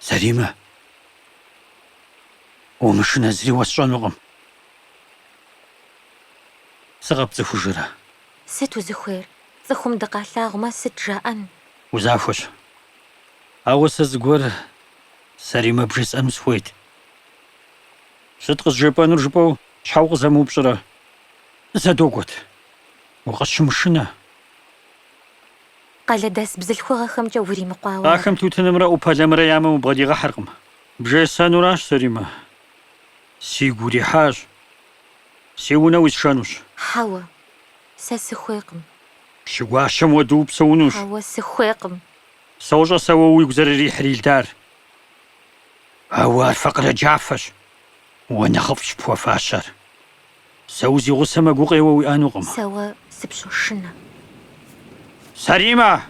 Саримэ, умышынэ, зыри уэсщӏэнукъым. Сыкъэпцӏыхужрэ? Сыт узыхуейр? Цӏыхум дыкъалъагъумэ, сыт жаӏэн? Узахуэщ. Ауэ сэ зыгуэр Саримэ бжесӏэну сыхуейт. Сыт къызжепӏэнур жыпӏэу щхьэ укъызэмыупщӏрэ? Зэ догуэт. Укъысщымышынэ. Къалэдэс бзылъхугъэхэмкӏэ уримыкъуауэ ара? Ахэм тутынымрэ ӏупэлэмрэ я мэм убгъэдигъэхьэркъым. Бжесӏэнуращ, Саримэ. Сигу урихьащ. Си унэ уисшэнущ. Хьэуэ, сэ сыхуейкъым. Пщы гуащэм хуэдэу упсэунущ. Хьэуэ, сыхуейкъым. Сощӏэ сэ уэ уигу зэрырихьыр, Илдар. Ауэ ар факъырэджафэщ. Уэ нэхъыфӏщ пхуэфащэр. Сэ узигъусэмэ, гукъеуэ уиӏэнукъым. Сэ уэ сыпщошынэ. Саримэ!